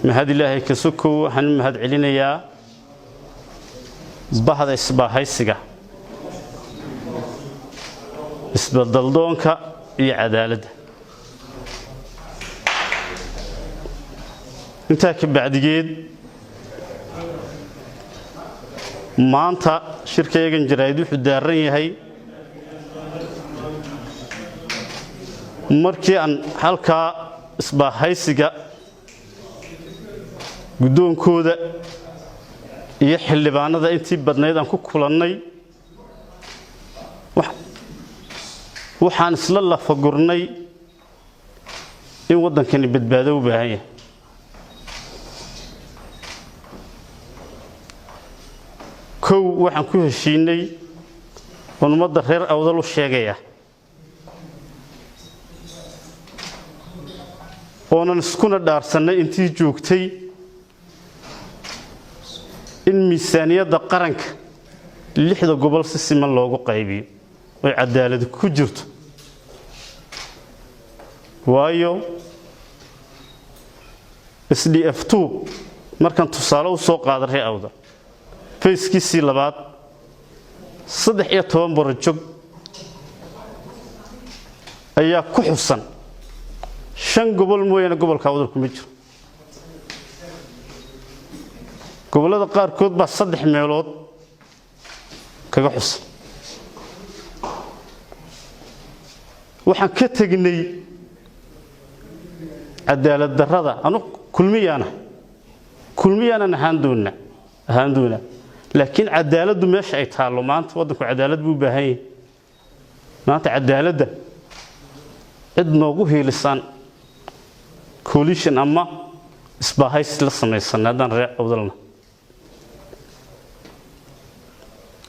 Mahad Ilaahay ka sokow, waxaan u mahad celinayaa bahda isbaahaysiga isbadaldoonka iyo cadaaladda. Intaa ka bacdigeed, maanta shirkayagan jaraa'id wuxuu daaran yahay markii aan halkaa isbaahaysiga guddoonkooda iyo xildhibaanada intii badnayd aan ku kulannay, waxaan isla lafagurnay in waddankani badbaado u baahan yahay. Kow, waxaan ku heshiinay oon ummadda reer Awdal u sheegaya oonan iskuna dhaarsannay intii joogtay in miisaaniyadda qaranka 6da gobol si siman loogu qaybiyo oy cadaalad ku jirto. Waayo, SDF2 markaan tusaale u soo qaada reer Awdal, fayskiisii labaad 13 borojog ayaa ku xusan, 5 gobol mooyaane gobolka Awdal kuma jiro. Gobollada qaarkood baa 3 meelood kaga xusan. Waxaan ka tegnay cadaalad darrada. Anu Kulmiyaana, Kulmiyaanan ahaan doonnaa, ahaan doonaa, laakiin cadaaladdu meesha ay taallo maanta, waddanku cadaalad buu u baahan yahay. Maanta cadaaladda cid noogu hiilisaan coalition ama isbaahays la samaysanay haddaan reer Awdalna.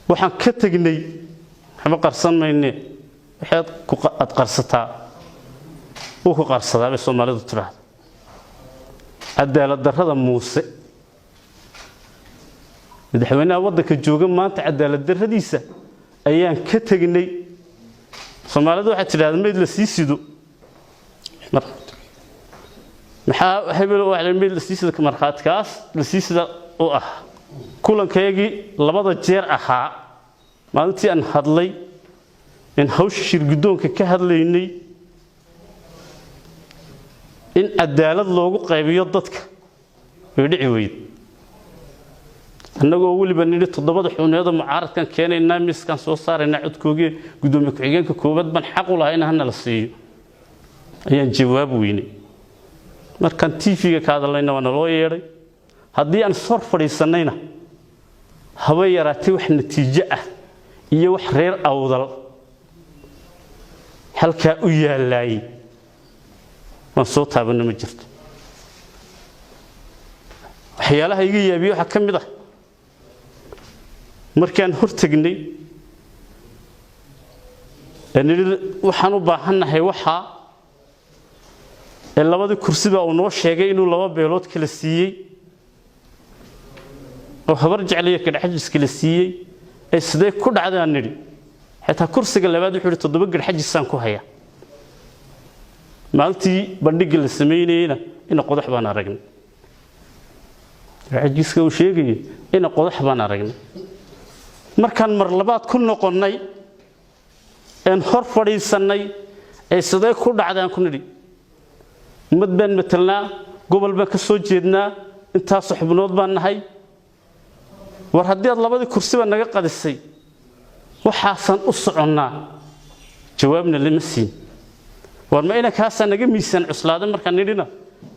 Waxaan ka tegnay, waxba qarsan mayne, waxaad aad qarsataa wuu ku qarsadaa bay Soomaalidu tidhaahda. Cadaalad darrada Muuse, madaxweynaha waddanka jooga maanta, cadaalad darradiisa ayaan ka tegnay. Soomaalidu waxay tidhahda mayd la sii sido maxaa hebel, waa mayd la sii sido, markhaatikaas la sii sida u ah. Kulankayagii labada jeer ahaa, maalintii aan hadlay in hawsha shirguddoonka ka hadlaynay in cadaalad loogu qaybiyo dadka, way dhici weyd. Annagoo weliba nidhi 7da xubneeda mucaaradkan keenaynaa, miiskaan soo saaraynaa, codkoogii guddoomiye ku-xigeenka koowaad baan xaq u lahaa in hana la siiyo, ayaan jawaab weynay. Markaan TV-ga ka hadalnayna waa naloo yeedhay. Haddii aan ishor fadhiisannayna, haba yaraatay wax natiijo ah iyo wax reer Awdal halkaa u yaallaayey waan soo taabanno ma jirto. Waxyaalaha iga yaabiye waxaa ka mid ah markaan hor tegnay ee nidhi waxaan u baahannahay waxaa ee labadii kursibaa uu noo sheegay inuu 2 beelood kala siiyey oo Habar Jecliyo Gadhxajis kala siiyey. Ee sidee ku dhacdaan nidhi, xitaa kursiga labaad wuxuu yidhi 7 Gadhxajisaan ku hayaa. Maalintii bandhigga la samaynayeyna ina qodax baan aragnay, Gadhxajiska uu sheegayay ina qodax baan aragnay. Markaan mar labaad ku noqonnay een hor fadhiisannay ee sidee ku dhacdaan ku nidhi, ummad baan matelnaa, gobol baan ka soo jeednaa, intaasoo xubnood baan nahay, war haddii aad labadii kursiba naga qadisay, waxaasaan u soconnaa, jawaabna lama siin. War ma inankaasaa naga miisaan cuslaaday? Markaan nidhina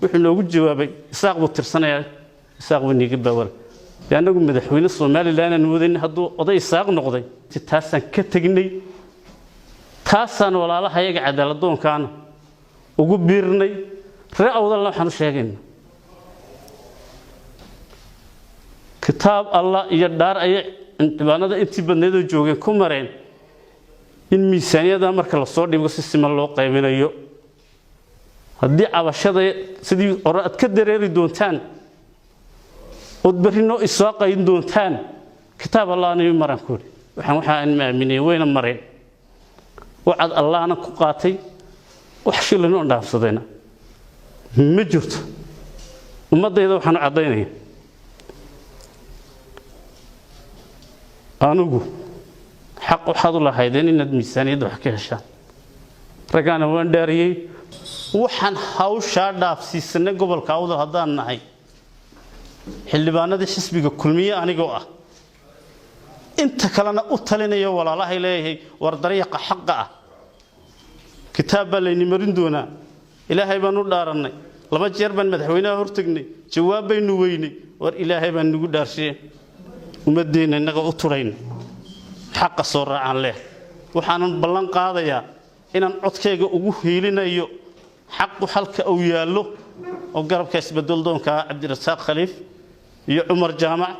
wuxuu noogu jawaabay Isaaq buu tirsanayaa, Isaaq buu niiga baawar. Dee annagu madaxweyne Somaliland aan moodayna, hadduu oday Isaaq noqday. Taasaan ka tegnay, taasaan walaalahayaga cadaaladoonkaana ugu biirnay. Reer Awdalna waxaan u sheegaynaa kitaab Allah iyo dhaar ayay xildhibaanada intii badnaydoo joogeen ku mareen in miisaaniyada marka lasoo dhigo si siman loo qaybinayo. Haddii cabashada sidii hore aad ka dareeri doontaan ood berri noo isoo qayn doontaan, kitaab Allahna ii maraan ku idhi. Waxaan ma aaminay, wayna mareen, wacad Allahna ku qaatay, wax shilin oo dhaafsadayna ma jirto. Ummaddayda waxaan u caddaynaya, anigu xaq waxaad u lahaydeen inaad miisaaniyadda wax ka heshaan. Raggaana waan dhaariyey. Waxaan hawshaa dhaafsiisanay gobolka Awdal haddaan nahay xildhibaanadii xisbiga Kulmiye, anigoo ah inta kalena u talinayo walaalahay leeyahay: war dariiqa xaqa ah, kitaab baa layni marin doonaa. Ilaahay baan u dhaarannay, 2 jeer baan madaxweynaha hortagnay, jawaab baynu weynay. War Ilaahay baan nagu dhaarshiye, ummadeenna innaga u turayna xaqa soo raacaan leh. Waxaanan ballan qaadayaa inaan codkayga ugu hiilinayo xaqu halka uu yaallo, oo garabka isbedel doonka Cabdirasaaq Khaliif iyo Cumar Jaamac.